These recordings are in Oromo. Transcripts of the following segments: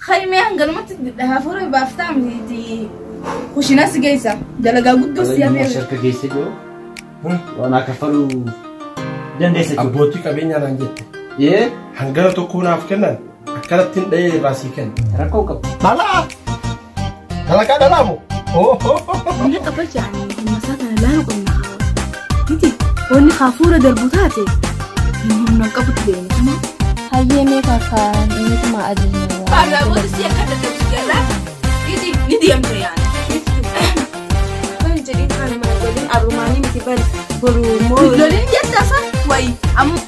Haymee hanganumatti hafuura baaftaa miti kushinas geessa dalagaa guddoo si Nama hafee. harka geesse jiru. Waan akka faluu dandeessa jechuudha. Abbootii qabeenyaa naan jette. Ee Hangana tokko naaf kennan akkanatti hin dhahee irraa sii kenna. rakkoo qabu. Dhalaa! Dalagaa dhalaa moo? Humna qaba jaanii humna isaa kana laalu qabna haa. Miti wanni hafuura darbu taate humna hin qabutti deemu. Hayyee meeqa kan inni tuma ajajne Baarraa si akka dadhabsu garraa ni deemte yaani. Kan jedhin kan mana waliin arrumaanii miti bari boru immoo Loliin jetta isa wayi amma.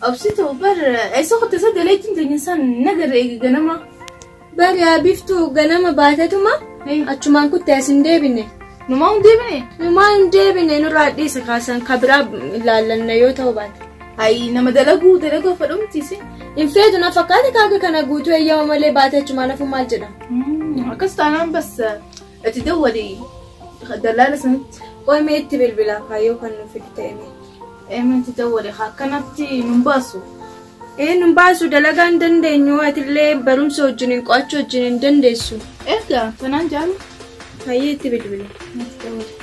Obsituu bar eessa qote isa daleetiin teenyisaan nagarra eegi ganama. Bari yaa Biiftuu ganama baatetuma achumaan kutte as hin deebine. Numaa hin deebine. Numaa hin deebine nurraa dhiisa kaasan ka biraa ilaallanna yoo ta'u baate. Hayi nama dalaguu dalaguu fedhumtiisi. Hin feetu na fakkaate kaaga kana guutuu eeyyama malee baate achumaan hafu maal jedhama. Akkas taanaan bas itti dawwali dallaala sanitti. Qoy mee itti bilbilaa kaayyoo kan nu fidu ta'e mee. Eementi dawwali akkanatti nun baasu. Ee nun baasu dalagaa hin dandeenyu atillee barumsa wajjin hin qo'achuu wajjin hin dandeessu. Egaa tanaan jaalu. Hayyee itti bilbila. Itti dawwali.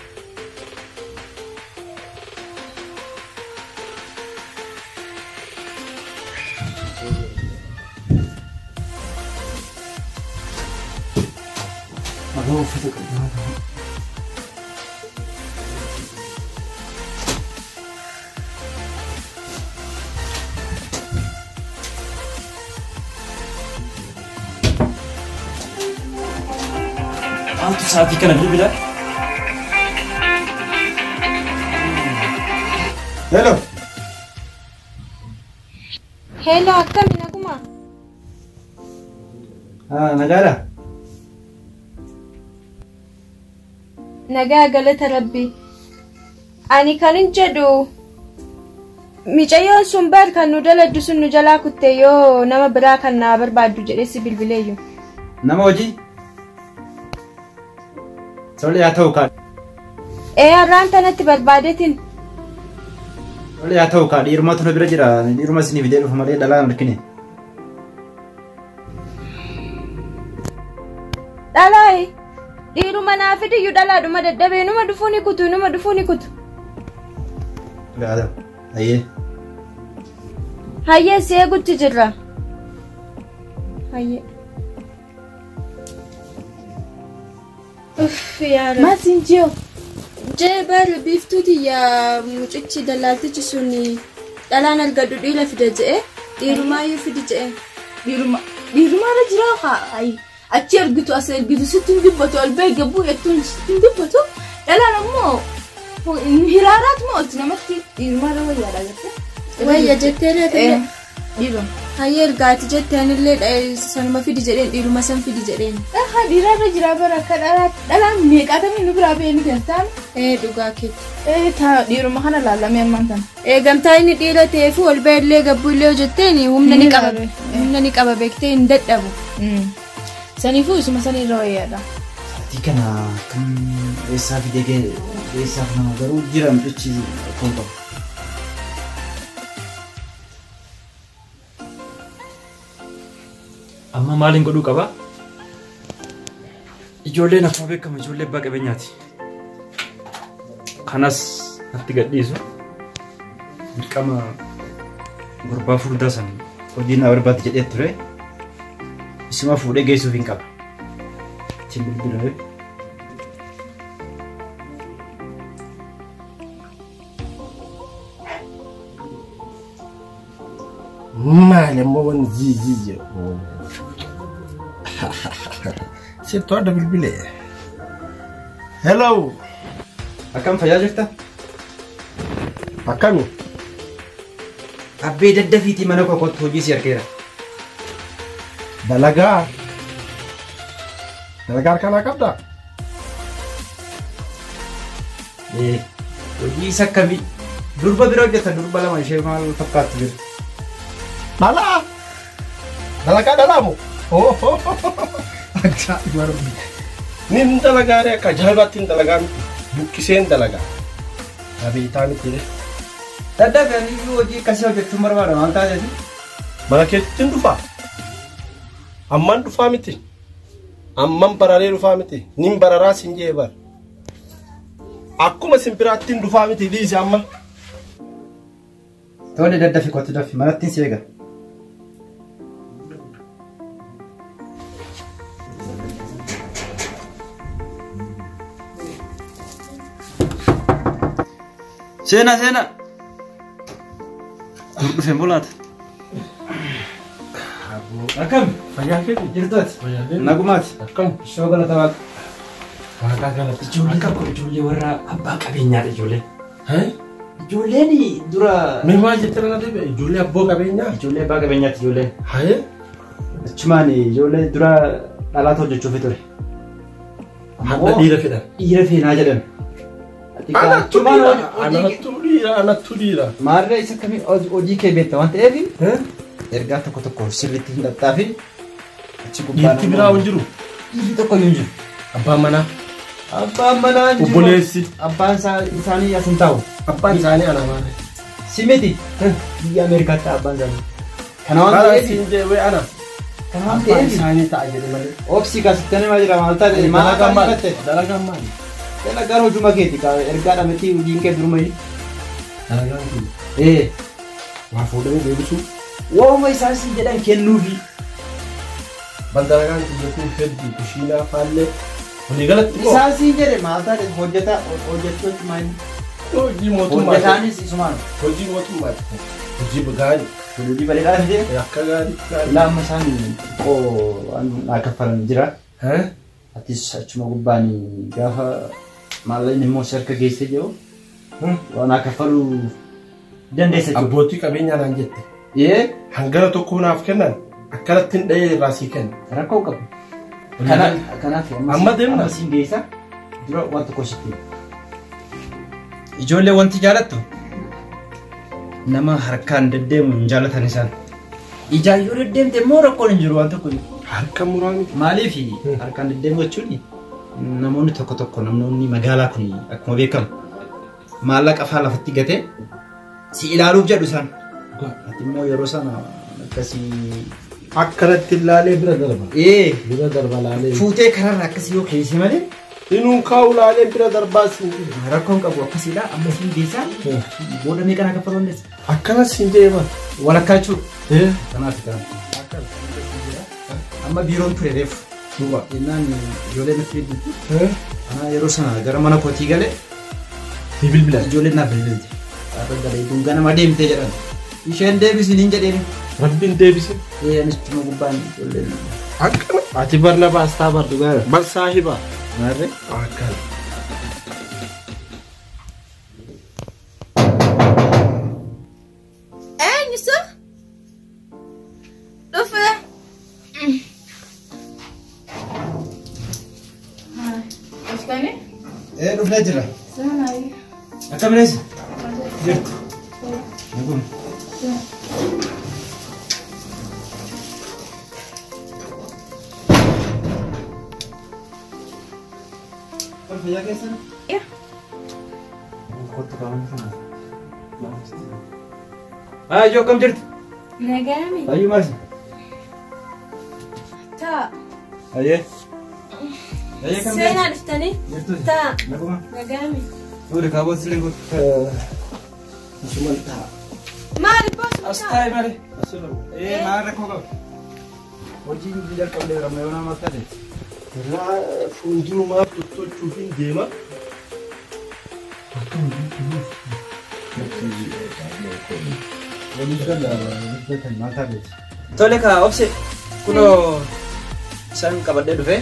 Maqaa uffata qabdu. Maaltu sa'aatii kana bilbila? Hello. Hello akkami naguma? Nagaadha. Nagaa galata rabbi. Ani kanin jedhu micayyoon sun bar kan nu daladdu sun nu jalaa kutte yoo nama biraa kan naa barbaaddu jedhee si bilbileeyyu. Nama hojii? Tole haa ta'u kaa. Ee har'aan tanatti barbaadeetiin. Tole haa ta'u kaa dhiirumatu na bira jira. Dhiiruma isinii fidee dhufa malee dhalaa hin argine. Dhalaayi dhiiruma naa fidiyyuu dhalaadhuma daddabee numa dhufuu ni kutu numa dhufuu ni kutu. Tole haa ta'u. Hayyee. Hayyee si eegutti jirra. Hayyee. Uff yaa Rabbi. Maal siin jiru? Jee bar Biiftuuti yaa mucichi dallaaltichi sun dhalaan argadhu dhiira fida je'e dhiirumaayyuu fidi je'e. Dhiiruma dhiirumaarra jira haa ayi achi ergitu as ergitu sitti hin dubbatu ol ba'e gabbuu jettuun sitti hin dubbatu dhalaan ammoo hiraaraat moo olti namatti dhiirumaarra wayyaadha jettee. Wayya jettee reetillee. Dhiiruma. Hayyee ergaati jettee anillee sanuma fidi jedheen dhiiruma san fidi jedheen. Aha dhiirarra jira bara akka dhalaatti dhalaan meeqaatamii nu biraa ba'e ni galtaan. Ee dhugaa keeti. Ee taa dhiiruma kana laallamee ammaan tana. Ee gamtaa inni dhiira ta'eefu ol ba'e illee gabbuu illee hojjetteen humna ni qaba. Humna ni qaba beektee hin dadhabu. Saniifuu isuma sanirra wayyaadha. Sa'aatii kana kan eessaa fidee eessaaf nama garuu jira mucichi rakkoo hin qabu. Amma maaliin godhuu qaba? Ijoolleen akkuma beekamu ijoollee abbaa qabeenyaati. Kanas natti gadhiisu. Dirqama gurbaa furdaa san hojii na barbaade jedhee ture. Isuma fuudhee geessuuf hin qaba. Ittiin bilbilee. Maali ammoo wanni zii jedhu? Sittu adda bilbilee. Hello. Akkam fayyaa jirta? Akkami? Abbee daddafiitii mana koo kottu hojii si argeera. Dalagaa. Dalagaa harkaa qabdaa? Ee hojii isa akkamii? Durba bira hojjeta durba lama ishee maal fakkaattu jira? Dhalaa! Dalagaa dhalaa moo? Ajaa'iba rabbi. Nin dalagaaree akka ajaa'ibaatti hin dalagaa miti. Buqqiseen dalagaa. Abeetaa miti re. Daddafanii hojii akkasii hojjechuun barbaada maal taateeti? Mana keetti hin dhufaa. Amman dhufaa miti. Amman bararee dhufaa miti. Nin bararaa sin jee bar. Akkuma simbiraatti hin dhufaa miti dhiisi amma. Tole daddafi kottu daffi manatti si eega. Seenaa seenaa. Dur dhufeen bolaata. Akkam? Fayyaa keeti? Jirtuuti? Fayyaa keeti? Nagumaati? Akkam? Ishoo galata waaqa. Waaqaa galata. Ijoolleen tokko ijoollee warra abbaa qabeenyaadha ijoolleen. Hee? Ijoolleen dura Mee maal jettee na deebi'e? Ijoollee abboo qabeenyaa? ijoollee abbaa qabeenyaati ijoolleen. Hayee? Achumaan ijoollee dura dhalaata hojjechuufi ture. Hadha dhiira fedhan. Dhiira feenaa jedhan. Anattu dhiira. Anattu dhiira. Anattu dhiira. Maarree isa akkamii hojii kee beekta waan ta'eef ergaa tokko tokko sirriitti hin dhaxxaafi achi gubbaan Dhiirti biraa hin jiru. Dhiirri tokko iyyuu hin jiru. Abbaan manaa. Abbaan manaa hin jiru. Obboleessi. Abbaan isaanii as hin taa'u. Abbaan isaanii ana maarree. Si miti. Biyya Ameerikaatti abbaan isaanii. Kana waan Karaa ta'eef siin jee ana. kana waan Abbaan ta'eef isaanii ta'a jedhe malee. obsi kaasitti nama jira maal taate maal Dalagaan afaan maali? hifatte? Dalagaan maali? Dalagaan hojuma keeti ergaa dhametti hojiin kee durumayyuu. Dalagaan kun Ee waa fuudhanii deebisuu. waanuma isaan siin jedhan kennuufi. Bal dalagaan kiyya kun hedduu kushiinaa faallee walii galatti moo Isaan siin jedhe maal taate hojjeta hojjechuutti maal hojii mootummaa hojjetaanis isumaan hojii mootummaati. Hojii gaarii hojii bareedaa fide akka gaarii gaarii. Ilaa amma isaan xiqqoo waan naa kaffalan jira. Hee? Atis achuma gubbaan gaafa maallaqni immoo si harka geessee jiru waan naa kaffaluu dandeessa jechuudha. Abbootii qabeenyaa naan jette. Ee Hangana tokko naaf kennan akkanatti hin dhahee irraa sii kenna. rakkoo qabu. Kanaaf Amma deemna? amma siin geessa dura waan tokko sitti. Ijoollee wanti jaalattu nama harkaan deddeemu hin jaalatan isaan. Ijaan yoo deddeemte immoo rakkoon hin jiru waan tokko jiru. Harka muraa miti. Maaliif harkaan deddeemu jechuun namoonni tokko tokko namoonni magaalaa kun akkuma beekamu maallaqa faa lafatti gatee si ilaaluuf jedhu isaan. Ati immoo yeroo sana akkasii Akkanatti ilaalee bira darba. ee Bira darba laalee. fuutee karaarra akkasii yoo keesse malee Inuun kaa'u laalee bira darbaa siin jee. rakkoon qabu akkasiidha amma siin geessaa booda meeqa naa kaffaluu dandeessa? Akkana siin jee bara. Walakkaa jechuudha. Ee. Kanaaf kana. Amma biiroon ture reefu. Duuba. Jennaan ijoollee natti bilbilti. Ee. Ana yeroo sana gara mana kootii galee Si bilbilan. ijoolleen naaf bilbilte. Har'a galee ganama deemtee jedhan. Isheen deebisiin hin jedheen. Rabbiin deebise. Ee anis cuma gubbaan ijoolleen. Akkana. Ati barna baastaa bar. Dhugaadha. Bar saahiba. Maarree. Akkana. Eenyu sun? Dhufe. Dhuftanii? Ee dhufnee jira. Seenaa. Akkam reessa? Jirtu. Naguma. Fayyaa keessan? Yaa. Kottu qaamni sana. Haa ijoo akkam jirtu? Nagaami. Fayyuu maal? Taa. Ayyee. Ayyee kam Seenaa dhuftanii? jirtu? Taa. Naguma. Nagaami. Fuudhi kaaboo sileen kottu. Asuman ta'a. Maali boos? As taa'e malee. Asirra. Ee maal rakkoo qaba? Hojii nuti jalqabnee jirra yoo nama taate. Irraa fuuldurumaaf tottolchuuf hin deema. Akka hojii turuuf. Waliif gala dubbatan maal taateeti? Tole kaa obse kunoo isaan qabadhee dhufe.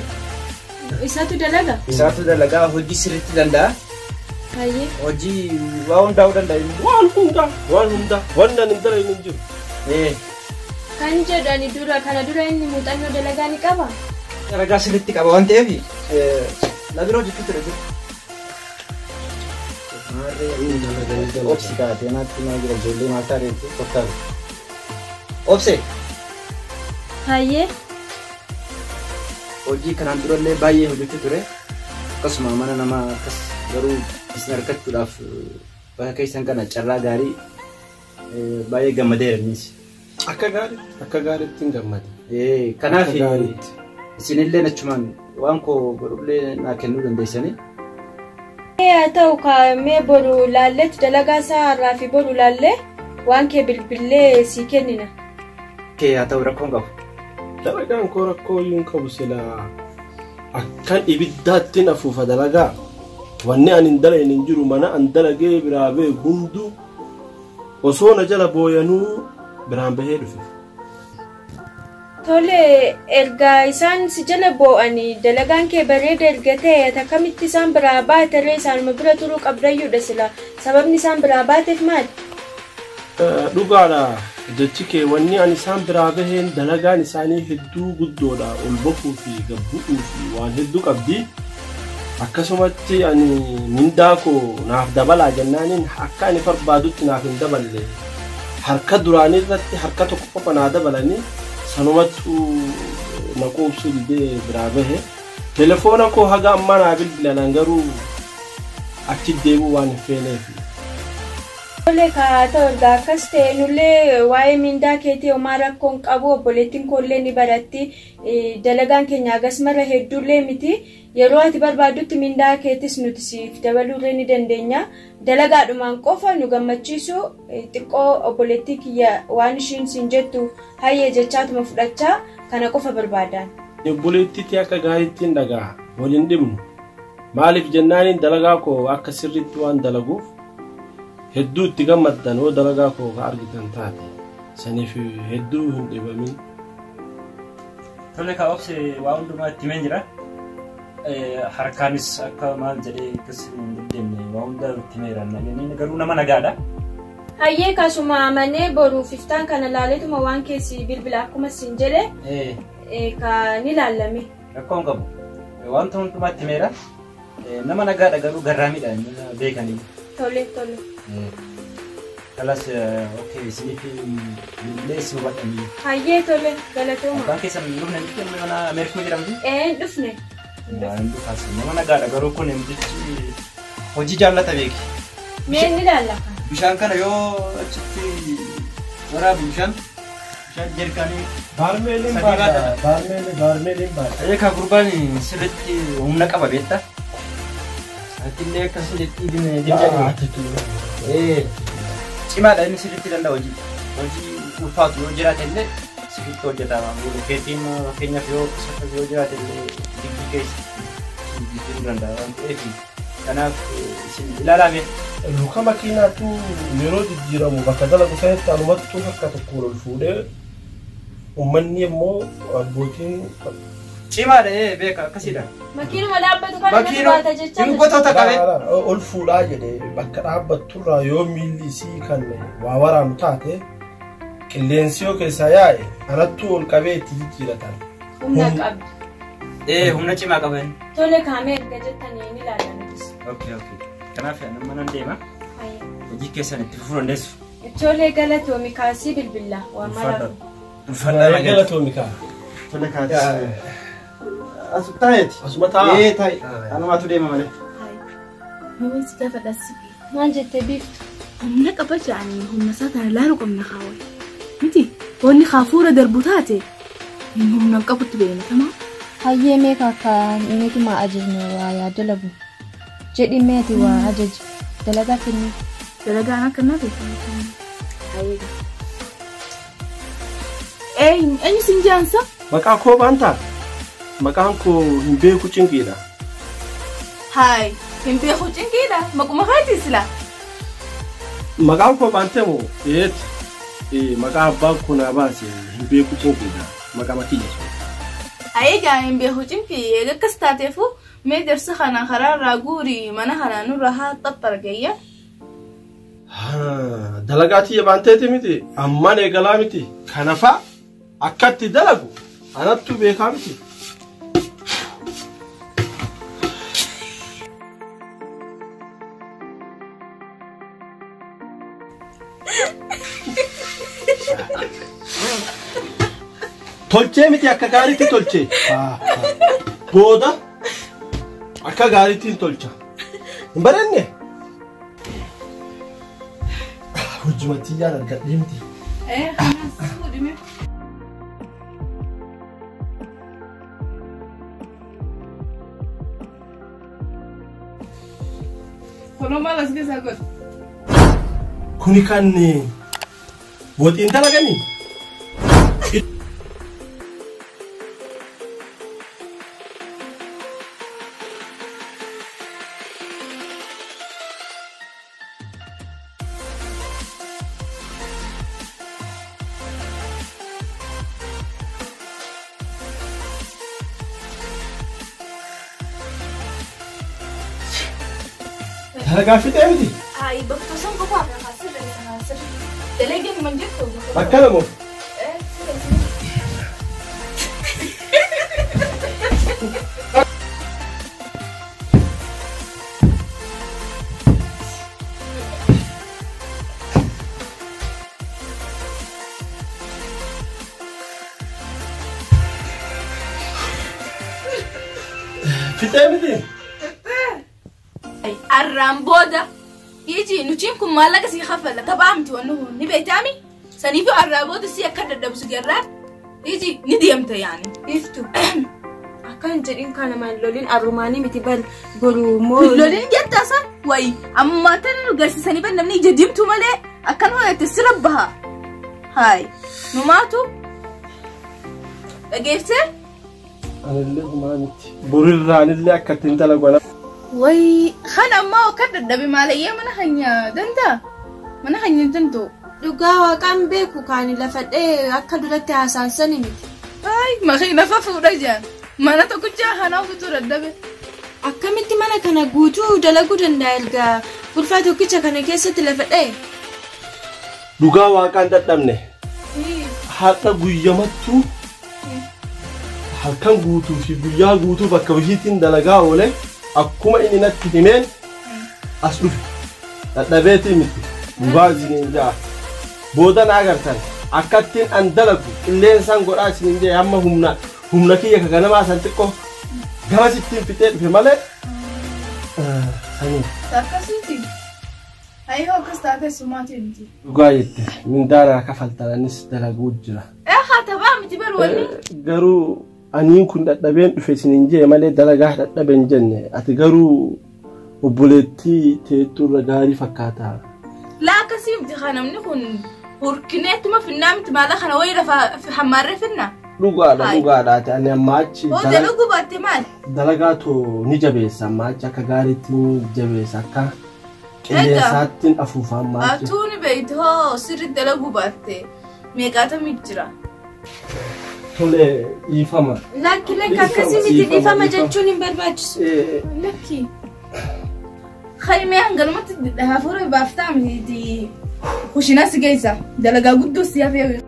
Isaatu dalaga? Isaatu dalagaa hojii sirriitti danda'a. Hayyee. Hojii waa hundaa'uu danda'a inni. Waan hundaa. Waan hundaa. Waan nan hin dalagne hin jiru. Ee Kan jedhani dura kana dura inni muuxannoo dalagaa ni qaba? dalagaa sirriitti qaba waan ta'eef na bira hojjechuu ture jiru. Obsi kaatee naatti maa jira ijoollee maal taateetti kottaa. Obse Hayyee. Hojii kanaan durallee baay'ee hojjechuu ture. Akkasuma mana namaa akkas garuu isin argachuudhaaf bakka keessan kana carraa gaarii baay'ee gammadeera innis. Akka gaariitti hin gammade. Kanaaf isinillee achumaan waan koo godhullee naa kennuu dandeessanii. Haa ta'u mee boru laalleetu dalagaa isaa har'aa fi boru laallee waan kee bilbilee sii kennina. Kee haa ta'u rakkoon qabu. Dalagaan koo rakkoo iyyuu hin qabu silaa akkan ibiddaatti afuufa dalagaa. Wanni ani hin dalagne hin jiru mana an dalagee biraa ba'e hunduu osoo na jala booyanuu biraan bahee dhufe. Tole erga isaan si jala boo'anii dalagaan kee bareeda erga ta'e akkamitti isaan biraa baaterree isaanuma bira turuu qabdayyuudha sila sababni isaan biraa baateef maali? Dhugaadha jechi kee wanni ani isaan biraa baheen dalagaan isaanii hedduu guddoodha ol bokuu fi gabbu'uu fi waan hedduu qabdi. Akkasumatti ani mindaa koo naaf dabalaa jennaaniin akka ani barbaadutti naaf hin daballe harka duraanii irratti harka tokko qofa naa dabalanii sanumattu na quubsuu didee biraa bahe. Telefoona koo haga ammaa naa bilbilan garuu achi deebi'uu waan hin feeneef. Tole haa ta'u erga akkas ta'e nullee waa'ee mindaa keetii homaa rakkoon qabu obboleettiin koollee ni baratti dalagaan keenya hagas mara hedduullee miti yeroo ati barbaaddutti mindaa keetis nuti siif dabaluurree ni dandeenya dalagaadhumaan qofa nu gammachiisu xiqqoo obboleettii kiyya waan ishiin siin jettu hayyee jechaatuma fudhachaa kana qofa barbaadan. Obboleettiitti akka gaariitti hin dhaga'a waliin dhibnu maaliif jennaaniin dalagaa koo akka sirriitti waan dalaguuf hedduu itti gammaddan yoo dalagaa koo ka argitan taate saniif hedduu hin dhibamin. Tole kaa obse waa hundumaa itti himeen jira. Harkaanis akka maal jedhee akkas hin deddeemne waa hunda itti himeera. Garuu nama nagaadha. Hayyee kasuma amanee boruuf iftaan kana laaleetuma waan keessi bilbila akkuma siin jedhe ka ni laallame. Rakkoo hin qabu. Wanta hundumaa itti himeera. Nama nagaadha garuu garraamiidha nama beekanii. Tole tole. Kalas okay isiniif bilbilee isin hubadhanii. Hayyee tole galatooma. Abbaan keessan hin dhufne miti mana Ameerikuma jedhamti? Hin dhufne. Hin dhufaas nama nagaadha garuu kun namtichi hojii jaallata beeki. Mee ni laalla. Bishaan kana yoo achitti waraabu bishaan jeerkaanii. Baarmeeliin baadha. Baarmeeliin baadha. Eegaa gurbaan sirriitti humna qaba beektaa? Atillee akkasii dhiibine jedhama. Cimaadha inni sirriitti danda'a hojii. Hojii ulfaatu yoo jiraate illee sirriitti hojjetama. Keetiin fakkeenyaaf yoo akkas yoo jiraate illee digdii keessa jijjiiruu danda'a waan ta'eef kanaaf isin ilaalame. Luka makiinaatu yeroo jijjiiramu bakka dalagu sanatti anumattuu harka tokkoon ol fuudhee uummanni immoo abbootiin cimaadha beeka akkasiidha. Makiinuma dhaabbatu kana natti baata jechaa hin gotoota qabe. Ol fuudhaa jedhee bakka dhaabbatturraa yoo miilli isii kan waa waraanu taate qilleensi yoo keessaa yaa'e anattuu ol qabee itti jijjiiratan. Humna qabdi. Humna cimaa qaban. Tole kaamee erga jettanii ni ilaalla nutis. Okay okay. Kanaaf nama nan deema. Hojii keessan itti fufuu dandeessu. Tole galatoomi kaasii bilbila waan maraaf. Ulfaadhaa galatoomi kaa. Tole kaasii. Asuma taa'eeti. Asuma taa'a. Taa'i. Anumaatu deema malee. Miwwan si gaafadha si. Maal jettee biiftu? Humna qaba jedhanii humna isaa tana laaluu qabna kaawwe. Miti wanni hafuura darbu taate humna hin qabutti beekama. Hayyee meeqa akka nuti ajajne waa yaa dalagu. Jedhi meeti waa ajaji. Dalagaa kenni. Dalagaan akka naaf hayyee. Eenyu siin jaansa? Maqaa koo baantaa? Maqaan koo hin beeku cinqiidha. Haay, hin beeku cinqiidha. Maquma keetii sila. Maqaan koo baantee moo? Eeti. Maqaa abbaan koo naa baase hin beeku cinqiidha. Maqaa matii jechuudha. Hayyee hin beeku cinqii eega akkas taateefu mee jarsa kana karaarraa guurii mana kana nurra haa xaxxargayya. Dalagaa tiyya baanteeti miti ammaan eegalaa miti kanafa akkatti dalagu anattu beekaa miti. Tolchee miti akka gaariitti tolchee. Booda akka gaariitti hin tolcha. Hin barenne? Hojii yaan argadhee miti. Kanas fuudhime. Kunoo maal as keessaa godhu? Kuni kan waxiin dalaganii? Dalagaa fixee miti? Ayi bakka san qofaaf lafaa sirreessa sirri. Dalageen man jettu. Akkana moo? Fixee miti? Arraan booda iji nutiin kun maallaqa sii kafalla taphaa miti wanni kun ni beektaami saniifuu arraa booda si akka dadhabsu garraan iji ni deemta yaani. Iftu. Akkan jedhin kana maal lolin arrumaanii miti bal boruu moo. Lolin jettaa san wayi ammaa tana nu garsiisanii ban namni ija diimtuu malee akkanuma jette sira baha. Hayi numaatu dhageessee. Anillee homaa miti. Borirraanillee akka ittiin dalagu ana. Wayi kana ammaa akka dadhabe maalayyee mana keenya danda'a? Mana keenya hin danda'u. Dhugaa waaqaan beeku kan lafa dhee akka duratti haasaan sani miti. Ay makiina fa fuudha jaan. Mana tokkicha kanaa ofiitu dadhabe. Akkamitti mana kana guutuu dalaguu danda'a erga gulfaa tokkicha kana keessatti lafa dhee? Dhugaa waaqaan dadhabne. Har'a guyyamattuu halkan guutuu fi guyyaa guutuu bakka hojiitiin dalagaa oole akkuma inni natti himeen as dhufe. Dadhabeetii miti. Dhugaa isiniin ja'a. Booda na agartan akkattiin an dalagu qilleensaan godhaa isiniin jee hamma humna kiyya ka ganamaa san xiqqoo gamasittiin fixee dhufe malee. Sanii. Akkasiiti. Ayyoo akkas taate sumaatii miti. Dhugaa jette mindaanaa kafaltan anis dalaguu jira. Haa taphaa miti baru wanni. Garuu aniin kun dadhabeen dhufe isiniin jee malee dalagaa dadhabe hin jenne ati garuu obboleettii teettuu irra gaarii fakkaata. Laa akkasii miti haa namni kun hurkineetuma finnaa miti maala kana wayii lafa hammaarree finna. Dhugaadha dhugaadha ati ani ammaa achi Hoo dalaguu baatte maal? dalagaatu ni jabeessa ammaa achi akka gaariitti ni jabeessa akka qilleensaatti afuufa ammaa achi. Atuu ni beektu hoo sirri dalaguu baatte meeqaatamii jira. Tole dhiifama. Lakki lakki akkasii miti dhiifama jechuun hin barbaachisu. Lakki. Kaymee hanganumatti hafuura baaftaa miti kushina si geessa dalagaa guddoo si hafee.